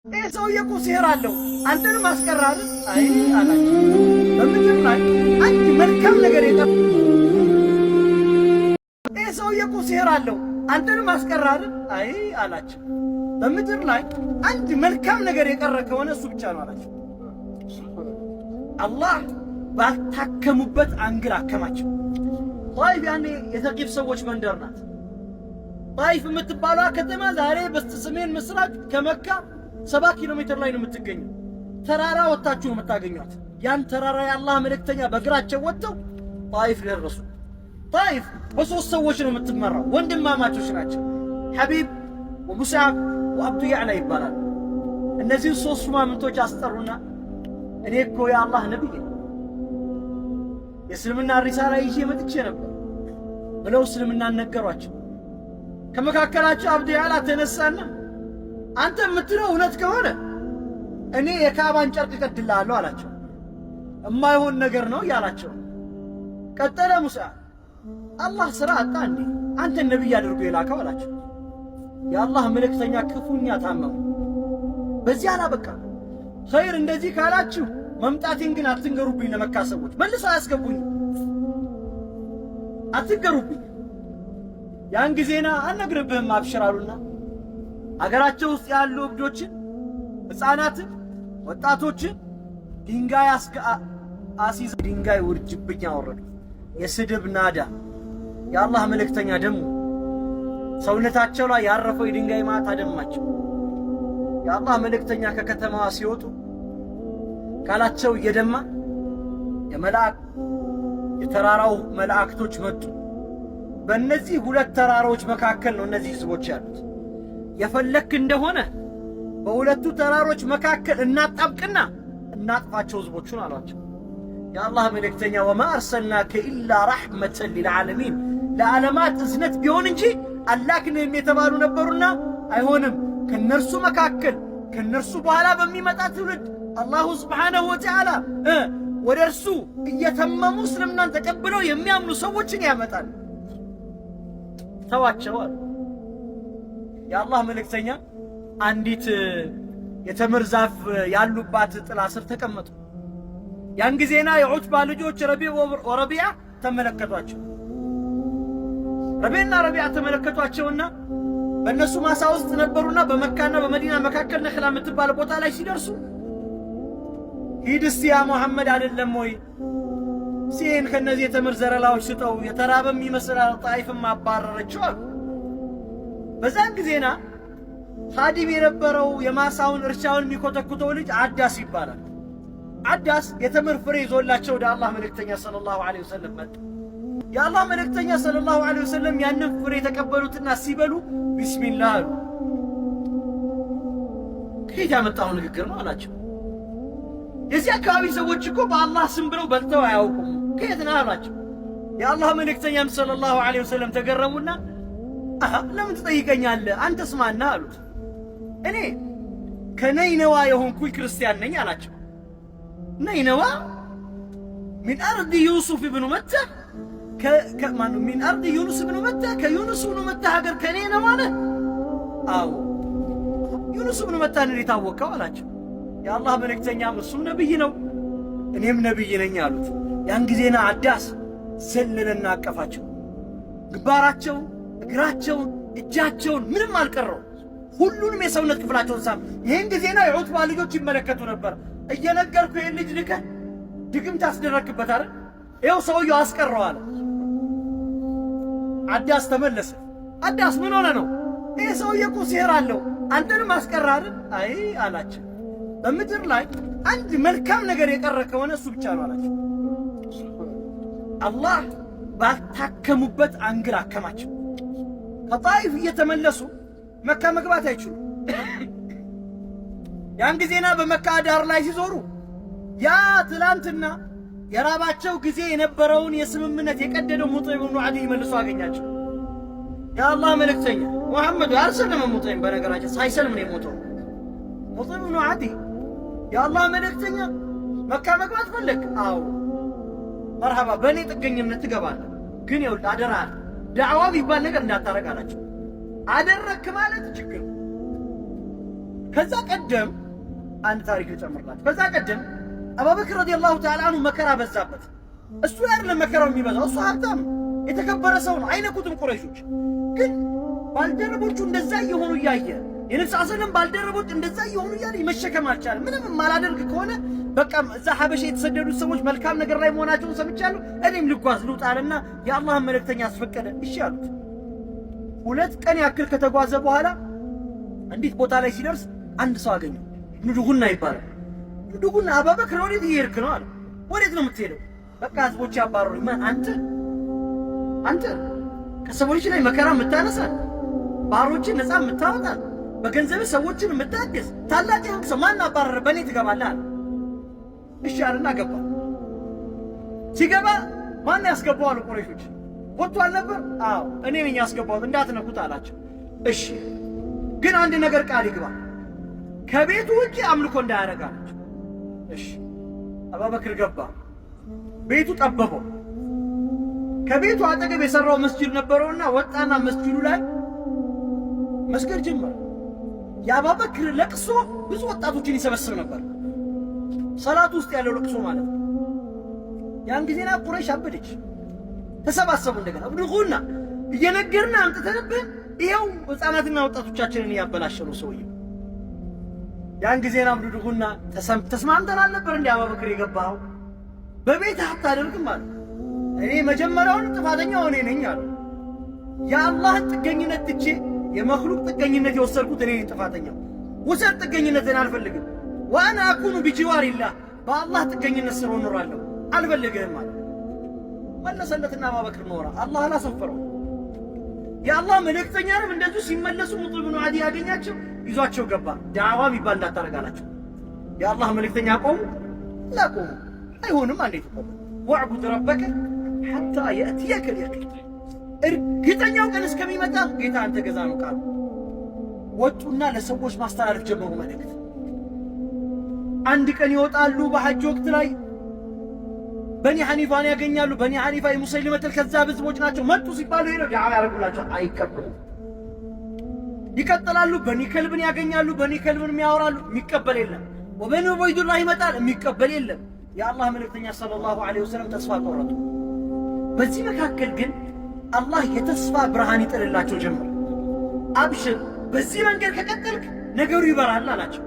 ይህ ሰውዬ እኮ ሲህር አለው፣ አንተንም አስቀራል። አይ አላቸው። በምድር ላይ አንድ መልካም ነገር የቀ ይህ ሰውዬ እኮ ሲህር አለው፣ አንተንም አስቀራል። አይ አላቸው። በምድር ላይ አንድ መልካም ነገር የቀረ ከሆነ እሱ ብቻ ነው አላቸው። አላህ ባልታከሙበት angle አከማቸው። ጣይፍ ያኔ የተቂፍ ሰዎች መንደር ናት። ጣይፍ የምትባሏ ከተማ ዛሬ በስተሰሜን ምስራቅ ከመካ 7 ኪሎ ሜትር ላይ ነው የምትገኘው። ተራራ ወጥታችሁ ነው የምታገኟት። ያን ተራራ የአላህ መልእክተኛ በእግራቸው ወጥተው ጣይፍ ደረሱ። ጣይፍ በሶስት ሰዎች ነው የምትመራው፣ ወንድማማቾች ናቸው። ሐቢብ ወሙስዓብ ወአብዱ ያዕላ ይባላል። እነዚህን ሶስት ሹማምንቶች አስጠሩና እኔ እኮ የአላህ ነቢይ ነኝ፣ የእስልምና ሪሳላ ይዤ መጥቼ ነበር ብለው እስልምናን ነገሯቸው። ከመካከላቸው አብዱ ያዕላ ተነሳና አንተ የምትለው እውነት ከሆነ እኔ የካባን ጨርቅ እቀድልሃለሁ አላቸው። የማይሆን ነገር ነው እያላቸው ቀጠለ። ሙሳ አላህ ስራ አጣ እንዴ አንተን ነቢይ አድርጎ የላከው አላቸው። የአላህ መልእክተኛ ክፉኛ ታመሙ። በዚህ አላበቃ። ኸይር እንደዚህ ካላችሁ መምጣቴን ግን አትንገሩብኝ፣ ለመካ ሰዎች መልሰው አያስገቡኝ፣ አትንገሩብኝ። ያን ጊዜና አልነግርብህም አብሽር አሉና አገራቸው ውስጥ ያሉ እብዶችን፣ ሕፃናትን፣ ወጣቶችን ድንጋይ አስይዘው ድንጋይ ውርጅብኝ አወረዱ። የስድብ ናዳ። የአላህ መልእክተኛ ደሙ። ሰውነታቸው ላይ ያረፈው የድንጋይ ማታ ደማቸው። የአላህ መልእክተኛ ከከተማዋ ሲወጡ ካላቸው እየደማ የመልአክ የተራራው መላእክቶች መጡ። በእነዚህ ሁለት ተራራዎች መካከል ነው እነዚህ ህዝቦች ያሉት። የፈለክ እንደሆነ በሁለቱ ተራሮች መካከል እናጣብቅና እናጥፋቸው ህዝቦቹን አሏቸው። የአላህ መልእክተኛ وما أرسلناك إلا رحمة للعالمين ለዓለማት እዝነት ቢሆን እንጂ አላክንህም የተባሉ ነበሩና አይሆንም። ከነርሱ መካከል ከነርሱ በኋላ በሚመጣ ትውልድ الله سبحانه وتعالى ወደ እርሱ እየተመሙ እስልምናን ተቀብለው የሚያምኑ ሰዎችን ያመጣል። ተዋቸው አሉ። የአላህ መልእክተኛ አንዲት የተምር ዛፍ ያሉባት ጥላ ስር ተቀመጡ። ያን ጊዜና የዑትባ ልጆች ረቢዕ ወረቢዓ ተመለከቷቸው። ረቢዕና ረቢዓ ተመለከቷቸውና በእነሱ ማሳ ውስጥ ነበሩና በመካና በመዲና መካከል ነክላ የምትባል ቦታ ላይ ሲደርሱ ሂድ እስቲ ያ ሙሐመድ አይደለም ወይ ሲህን ከነዚህ የተምር ዘለላዎች ስጠው፣ የተራበም ይመስላል ጣይፍም አባረረችው አሉ። በዛን ጊዜና ኻዲም የነበረው የማሳውን እርሻውን የሚኮተኩተው ልጅ አዳስ ይባላል። አዳስ የተምር ፍሬ ይዞላቸው ወደ አላህ መልእክተኛ صلى الله عليه وسلم መጣ። የአላህ መልእክተኛ صلى الله عليه وسلم ያንን ፍሬ የተቀበሉትና ሲበሉ ቢስሚላህ አሉ። ከየት ያመጣው ንግግር ነው አላቸው። የዚህ አካባቢ ሰዎች እኮ በአላህ ስም ብለው በልተው አያውቁም። ከየት ነህ አሏቸው። የአላህ መልእክተኛም صلى الله عليه وسلم ተገረሙና ለምን ትጠይቀኛለህ? አንተስ ማነህ አሉት። እኔ ከነይነዋ የሆንኩኝ ክርስቲያን ነኝ አላቸው። ነይነዋ من أرض يوسف بن متى ማነው? من أرض يونس بن متى ከዩኑስ ብኑ መታ ሀገር ከኔ ነው አለ። አዎ ዩኑስ ብኑ መታን እንዴት አወቅኸው አላቸው። የአላህ መልእክተኛም እሱም ነብይ ነው እኔም ነብይ ነኝ አሉት። ያን ጊዜና አዳስ ዘለለና አቀፋቸው። ግንባራቸውን፣ እግራቸውን፣ እጃቸውን ምንም አልቀረው። ሁሉንም የሰውነት ክፍላቸውን ሳም። ይህን ጊዜና የዑትባ ልጆች ይመለከቱ ነበር። እየነገርኩ ይህን ልጅ ልከህ ድግምት አስደረግክበት አይደል? ይኸው ሰውየው አስቀረው አለ። አዳስ ተመለሰ። አዳስ ምን ሆነ ነው? ይህ ሰውዬ እኮ ሲህር አለው አንተንም አስቀረ አይደል? አይ አላቸው። በምድር ላይ አንድ መልካም ነገር የቀረ ከሆነ እሱ ብቻ ነው አላቸው። አላህ ባልታከሙበት angle አከማቸው። ከጣይፍ እየተመለሱ መካ መግባት አይችሉም። ያን ጊዜና በመካ ዳር ላይ ሲዞሩ ያ ትላንትና የራባቸው ጊዜ የነበረውን የስምምነት የቀደደው ሙጥዒም ብኑ ዐዲይ መልሶ አገኛቸው። የአላህ መልእክተኛ ሙሐመድ አልሰለመም። ሙጥዒም በነገራችን ሳይሰልም ነው የሞተው። ሙጥዒም ብኑ ዐዲይ የአላህ መልእክተኛ መካ መግባት ፈለግ? አዎ መርሐባ፣ በእኔ ጥገኝነት ትገባለህ። ግን ይኸውልህ አደራ ዳዕዋ የሚባል ነገር እንዳታረግ አላቸው። አደረክ ማለት ችግር። ከዛ ቀደም አንድ ታሪክ ልጨምርላችሁ። ከዛ ቀደም አቡበክር رضي الله تعالى عنه መከራ በዛበት። እሱ ላይ አይደለም መከራው የሚበዛው፣ እሱ ሀብታም የተከበረ ሰው ነው፣ አይነኩትም ቁረይሾች። ግን ባልደረቦቹ እንደዛ እየሆኑ እያየ የነብስ ሰለም ባልደረቦች እንደዛ እየሆኑ እያለ መሸከም አልቻለም። ምንም የማላደርግ ከሆነ በቃ እዛ ሀበሻ የተሰደዱት ሰዎች መልካም ነገር ላይ መሆናቸውን ሰምቻለሁ፣ እኔም ልጓዝ ልውጣልና የአላህን መልእክተኛ አስፈቀደ። እሺ አሉት። 2 ቀን ያክል ከተጓዘ በኋላ አንዲት ቦታ ላይ ሲደርስ አንድ ሰው አገኘው። ንዱጉና ይባላል። ንዱጉና አባበክር ወዴት እየሄድክ ነው አለ። ወዴት ነው የምትሄደው? በቃ ህዝቦች ያባረሩኝ። ማን አንተ? አንተ ከሰዎች ላይ መከራ የምታነሳ፣ ባሮችን ነፃ የምታወጣ፣ በገንዘብ ሰዎችን የምታግዝ ታላቅ የሆንክ ሰው ማን አባረረ? በእኔ ትገባለህ አለ። እሺ አለና ገባ። ሲገባ ማን ያስገባው አሉ ቁረይሾች። ወጥቶ አልነበር? አዎ እኔ ነኝ ያስገባሁት፣ እንዳትነኩት አላቸው። እሺ ግን አንድ ነገር ቃል ይግባ፣ ከቤቱ ውጪ አምልኮ እንዳያደርግ አላቸው። እሺ አባበክር ገባ። ቤቱ ጠበበው። ከቤቱ አጠገብ የሰራው መስጂድ ነበረውና ወጣና መስጂዱ ላይ መስገድ ጀመረ። የአባበክር ለቅሶ ብዙ ወጣቶችን ይሰበስብ ነበር። ሰላት ውስጥ ያለው ለቅሶ ማለት ነው። ያን ጊዜና ቁረይሽ አበደች። ተሰባሰቡ እንደገና እብድኹና እየነገርን አምጥተንብህ ይኸው ሕፃናትና ወጣቶቻችንን እያበላሸ ነው ሰውየው። ያን ጊዜና እብድኹና ተስማምተን አልነበር እንዲ አባበክር የገባኸው በቤትህ አታደርግም አለ። እኔ መጀመሪያውን ጥፋተኛው እኔ ነኝ አሉ። የአላህን ጥገኝነት ትቼ የመክሉቅ ጥገኝነት የወሰድኩት እኔ ነኝ ጥፋተኛው። ውሰድ ጥገኝነትን አልፈልግም። وأنا أكون بجوار الله በአላህ ጥገኝነት ስር እኖራለሁ አልፈልግህም አለ። መለሰለትና አባበክር ኖራ አላህ አላሰፈረው። የአላህ መልእክተኛንም እንደዚሁ ሲመለሱ ሙጥዒም ብኑ ዓዲ ያገኛቸው ይዟቸው ገባ። ዳዕዋ የሚባል እንዳታረጋላቸው። የአላህ መልእክተኛ ቆሙ ላቆሙ አይሆንም። አንዴት ቆሙ واعبد ربك حتى يأتيك اليقين እርግጠኛው ቀን እስከሚመጣ ጌታ አንተ ገዛ ነው ቃሉ። ወጡና ለሰዎች ማስተላለፍ ጀመሩ መልእክት። አንድ ቀን ይወጣሉ በሐጅ ወቅት ላይ በኒ ሐኒፋን ያገኛሉ። በኒ ሐኒፋ የሙሰይሊመተል ከዛብ ህዝቦች ናቸው። መጡ ሲባሉ ሄደው ዳዕዋ ያደርጉላቸዋል፣ አይቀበሉም። ይቀጥላሉ። በኒ ከልብን ያገኛሉ። በኒ ከልብን ያወራሉ፣ የሚቀበል የለም። ወበኒ ዑበይዱላህ ይመጣል፣ የሚቀበል የለም። የአላህ መልእክተኛ صلى الله عليه وسلم ተስፋ ቆረጡ። በዚህ መካከል ግን አላህ የተስፋ ብርሃን ይጥልላቸው ጀመር። አብሽር፣ በዚህ መንገድ ከቀጠልክ ነገሩ ይበራል አላቸው።